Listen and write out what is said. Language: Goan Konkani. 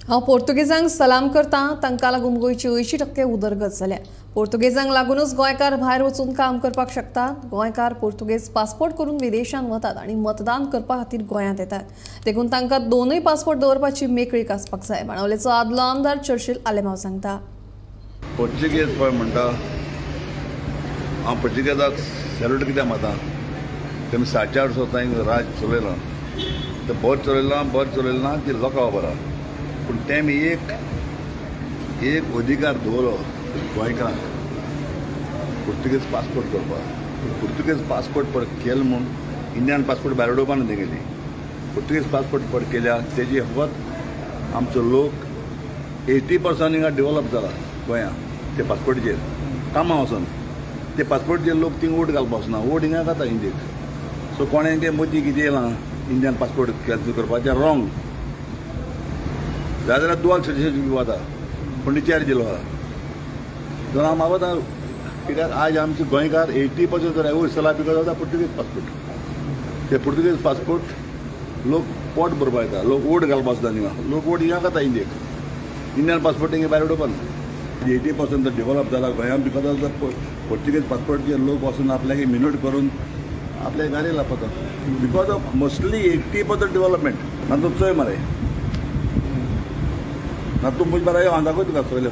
हांव पोर्तुगेजांक सलाम करता, तांकां लागून गोंयची 80% उदरगत जाल्या। पोर्तुगेजांक लागूनच गोंयकार भायर वचून काम करपाक शकतात। गोंयकार पोर्तुगेज पासपोर्ट करून विदेशांत वतात आनी मतदान करपा खातीर गोंयांत येतात, देखून तांकां दोनूय पासपोर्ट दवरपाची मेकळीक आसपाक जाय। बाणावलेचो आदलो आमदार चर्चिल आलेमांव सांगता। पोर्तुगेज पळय म्हणटा, हांव पोर्तुगेजाक सॅल्यूट कित्याक मारता, तेमी 450 वर्सां राज चलयलां, तें बरें चलयलां बरें चलयलां ना ती लोकां खबर आहा, पूण तेमी एक एक अधिकार दवरलो गोंयकारांक पुर्तुगेज पासपोर्ट करपाक। पुर्तुगेज पासपोर्ट पर केलो म्हूण इंडियन पासपोर्ट भायर उडोवपा न्हू तेगेली। पुर्तुगेज पासपोर्ट पर केल्या तेजी फकत आमचो लोक 80% हिंगा डेवलप जाला गोंया ते पासपोर्टीचेर कामां वचून। ते पासपोर्टचेर लोक थिंग वोट घालपा वचना, वोट हिंगा घाता इंडियेक। सो कोणें तें मदीं कितें येयलां इंडियन पासपोर्ट कॅन्सल करपाचें रॉंग, जाय जाल्यार दुवाल सजेशन वता पूण चार दिलो आहा। जाल्यार हांव मागता कित्याक आज आमचे गोंयकार 80% वयर सरला because of the Portuguese passport. ते पुर्तुगेज पासपोर्ट लोक पोट भरपा येता, लोक वोट घालपा आसता हिंगा, लोक वोट हिंगा घाता इंडियेक, इंडियन पासपोर्ट हिंगा भायर उडोवपा ना। 80% डेवलप जाला गोंयांत because of the Portuguese पासपोर्टचेर लोक वचून आपल्याक मिनट करून आपल्या गाडी लापता because of mostly 80% development. ना तूं चोय मरे, ना तूं म्हजे बारा हांव दाखय तुका चोयलें.